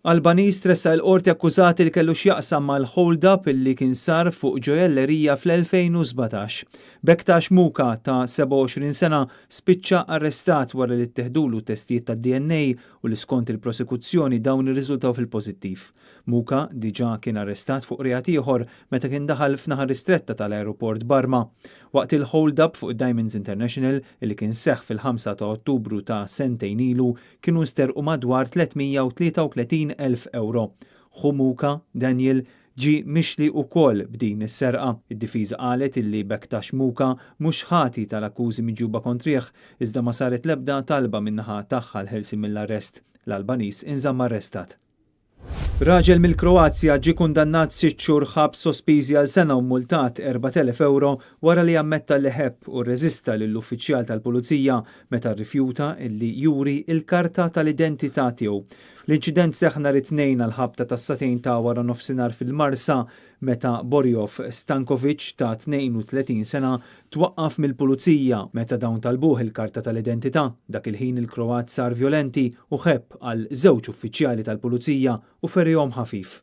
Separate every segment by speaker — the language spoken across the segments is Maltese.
Speaker 1: Albaniż tressaq il-Qorti akkużat li kellu x'jaqsam mal-hold-up illi kien sar fuq ġojellerija fl-2017. Bektash Muka ta' 27 sena spiċċa arrestat wara li tteħdulu testijiet tad-DNA u li skont il-prosekuzzjoni dawn irriżultaw fil-pożittiv. Muka diġà kien arrestat fuq reat ieħor meta kien daħal f'naħa ristretta tal-ajruport b'arma. Waqt il-hold-up fuq Diamonds International li kien seħħ fil-5 ta' Ottubru ta' sentejn ilu kienu nsterqu madwar 333,000 euro. Ħu Muka, Daniel, ġie mixli wkoll b'din is-serqa. Id-difiża qalet illi Bektash Muka mhux ħati tal-akkużi miġjuba kontrih, iżda ma saret l-ebda talba min-naħa tagħha l-ħelsien mill-arrest. L-Albaniż inżamm arrestat. Raġel mill-Kroazja ġie kundannat 6 xhur ħabs sospiżi għal sena u multat 4,000 euro wara li ammetta li ħebb u rreżista lill-uffiċjal tal-pulizija meta rrifjuta illi juri il-karta tal-identità tiegħu. L-inċident seħħ nhar it-Tnejn għal ħabta tas-sagħtejn ta' wara nofsinhar fil-Marsa meta Borjov Stankovic ta' 32 sena twaqqaf mill-pulizija meta dawn talbuh il-karta tal-identità. Dak il-ħin il-Kroat sar violenti u ħebb għal żewġ uffiċjali tal-pulizija u ferihom ħafif.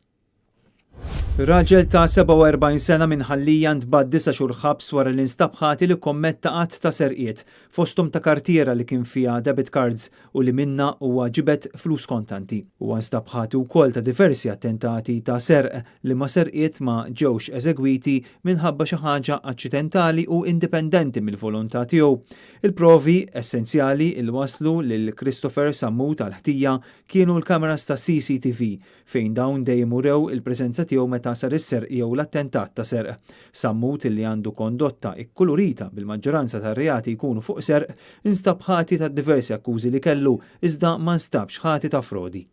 Speaker 1: Raġel ta' 47 sena minn Ħal Lija ntbagħat 9 xhur ħabs wara li nstab ħati li kommetta għadd ta' serqiet, fosthom ta' kartiera li kien fiha debit cards u li minna huwa ġibed flus kontanti. Huwa nstab ħati wkoll ta' diversi attentati ta' serq li ma serqiet ma ġewx eżegwiti minħabba xi ħaġa aċċidentali u indipendenti mill-volontà tiegħu. Il-provi essenzjali il waslu lil Christopher Sammut għal-ħtija kienu l-kameras ta' CCTV fejn dawn dejjem urew il-preżenza tiegħu meta sar is-serq jew l-attentat ta' serq. Sammut, li għandu kondotta ikkulurita bil-maġġoranza tar-reati jkunu fuq serq, instab ħati ta' diversi akkużi li kellu, iżda ma nstabx ħati ta' frodi.